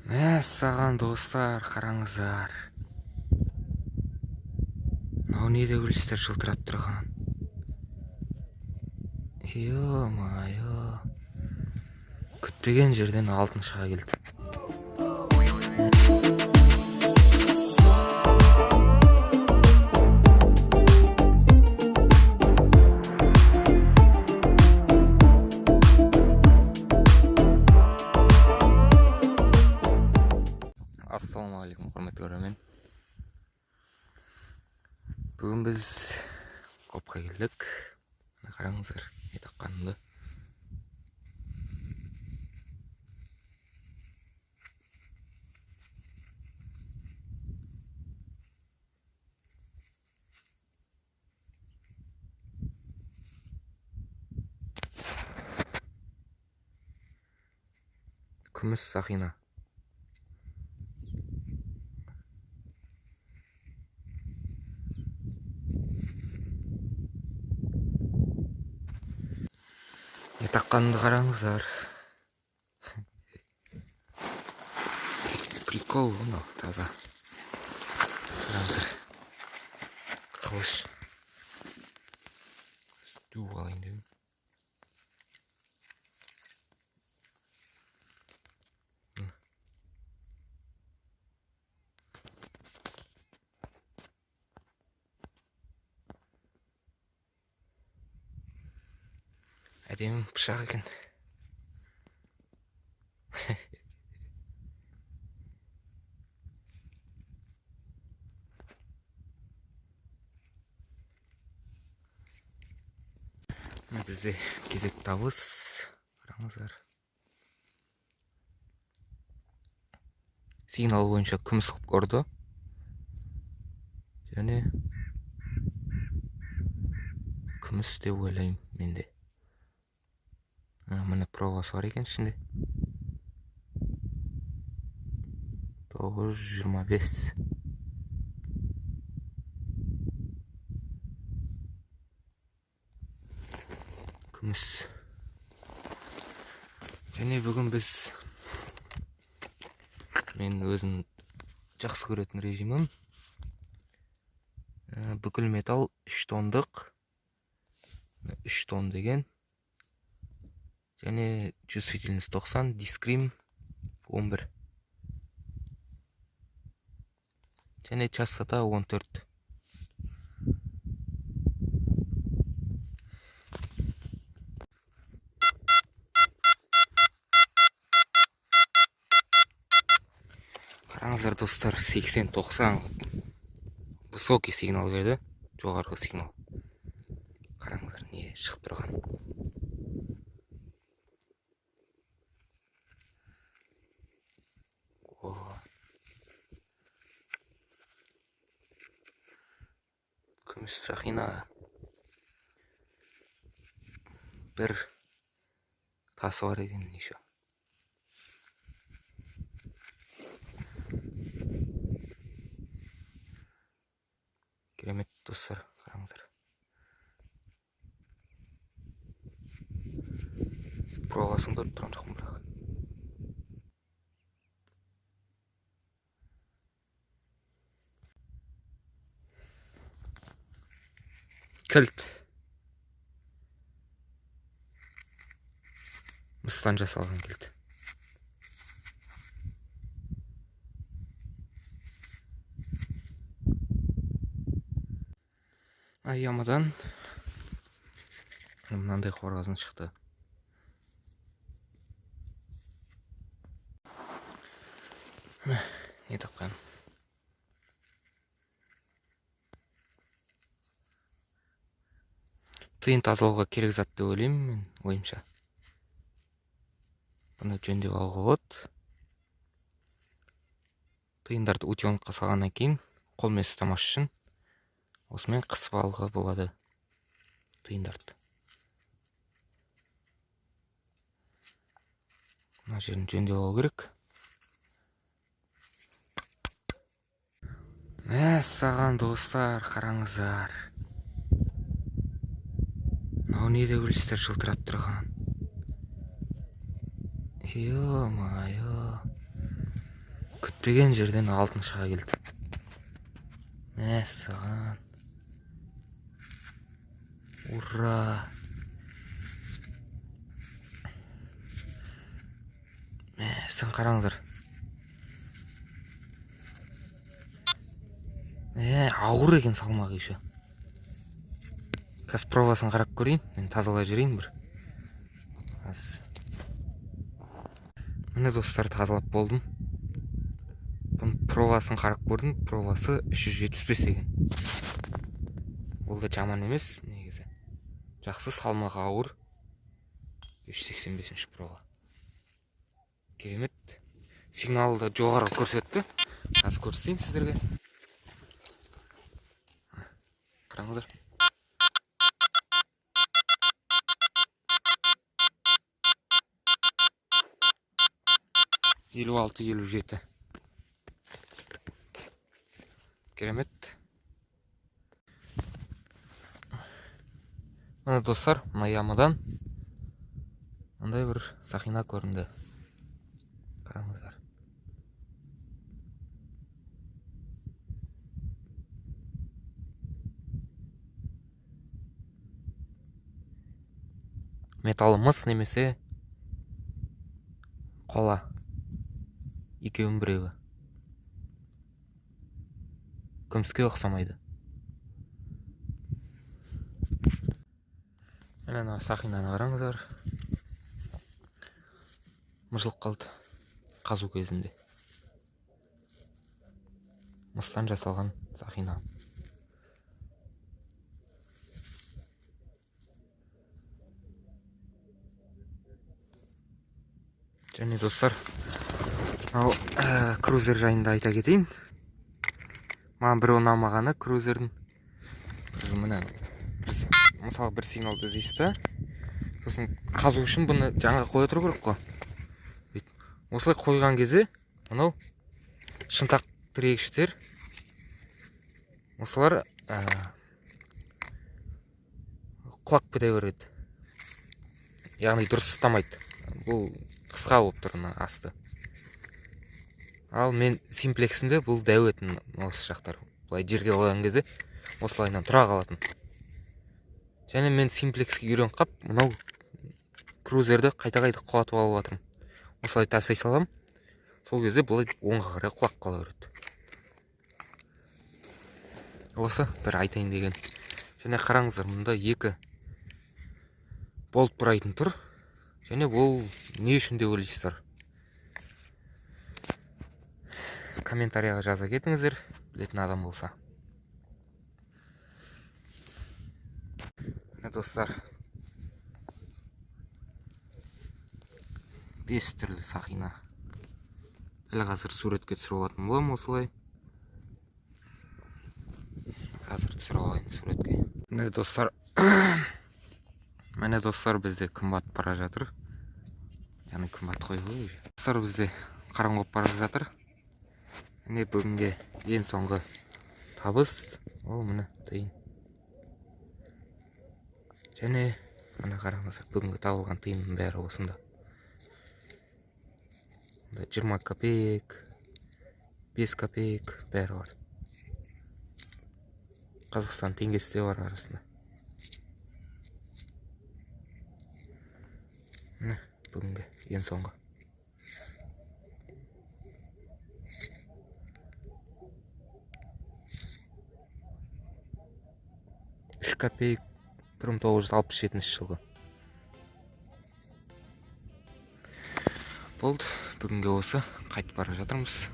Мәссаған, достар, қараңыздар, мынау не деп ойлайсыздар жылтырап тұрған? Ё-моё, күтпеген жерден алтын шыға келді. Ассалаумағалейкум, құрметті көрермен! Бүгін біз копқа келдік. Міне, қараңыздар не тапқанымды. Күміс сақина. Не таққанымды қараңыздар. Прикол ғой мынау, таза. Қараңыздар, қылыш. Жуып алайын дедім. Міне. Әдемі пышақ екен. Мына бізде кезек табыс. Қараңыздар, сигнал бойынша күміс қылып көрді және күміс деп ойлаймын менде. Міне, пробасы бар екен ішінде. 925. Күміс. Және бүгін біз, мен өзім жақсы көретін режимім, бүкіл металл 3 тондық, 3 тон деген, және чувствительность 90, дискрим 11 және частота 14. Қараңыздар, достар, 80-90 высокий сигнал берді, жоғарғы сигнал. Қараңыздар, не шығып тұрған. О. Күміс сақина. Бір тасы бар екен еще. Керемет, достар, қараңыздар. Пробасын көріп тұрған жоқпын бірақ. Кілт. Мыстан жасалған кілт. Ямадан мынандай қорғасын шықты. Міне, не тапқан. Тиын тазалауға керек зат деп ойлаймын мен, ойымша. Бұны жөндеп алуға болады. Тиындарды утенокқа салғаннан кейін қолмен ұстамас үшін осымен қысып алуға болады тиындарды. Мына жерін жөндеп алу керек. Мәссаған, достар, қараңыздар. Мынау не деп ойлайсыздар жылтырап тұрған? Ё-моё. Күтпеген жерден алтын шыға келді. Мәссаған. Ура! Мәссаған, қараңыздар. Ауыр екен салмағы еще. Қазір пробасын қарап көрейін. Мен тазалай жіберейін бір. Аз. Міне достар, тазалап болдым. Бұның пробасын қарап көрдім. Пробасы 375 екен. Ол да жаман емес негізі. Жақсы, салмағы ауыр. 385 проба. Керемет. Сигналы да жоғары көрсетті. Қазір көрсетейін сіздерге. Қараңыздар. Елу алты, елу жеті. Керемет. Міне достар, мына ямадан мындай бір сақина көрінді. Қараңыздар. Металлы мыс немесе қола. Екеуінің біреуі. Күміске ұқсамайды. Міне мына сақинаны қараңыздар. Мыжылып қалды қазу кезінде. Мыстан жасалған сақина. Және достар, мынау крузер жайында айта кетейін. Маған бір ұнамағаны крузердің міне, мысалы бір сигналды іздейсіз да, сосын қазу үшін бұны жаңа қоя тұру керек қой. Бүйтіп осылай қойған кезде мынау шынтақ тірегіштер осылар құлап кете береді. Яғни дұрыс ұстамайды. Бұл қысқа болып тұр мына асты. Ал мен симплексінде бұл дәу етін осы жақтар. Былай жерге қойған кезде осылайынан тұра қалатын. Және мен симплекске үйреніп қап, мынау крузерді қайта-қайта құлатып алып жатырмын. Осылай тастай саламын. Сол кезде былай оңға қарай құлап қала береді. Осы бір айтайын деген. Және қараңыздар, мұнда екі болт бұрайтын тұр. Және бұл не үшін деп ойлайсыздар? Комментарияға жаза кетіңіздер, білетін адам болса. Міне достар, 5 түрлі сақина. Әлі қазір суретке түсіріп алатын боламын осылай. Қазір түсіріп алайын суретке. Міне достар, міне достар, бізде күн батып бара жатыр. Яғни күн батып қойды ғой уже. Достар, бізде қараңғы болып бара жатыр. Міне бүгінге ең соңғы табыс ол міне тиын. Және міне қараңыздар, бүгінгі табылған тиынның бәрі осында. Мында 20 копеек, 5 копеек бәрі бар. Қазақстан теңгесі де бар арасында. Міне бүгінгі ең соңғы. Үш копеек 1967 жылғы. Болды, бүгінге осы, қайтып бара жатырмыз.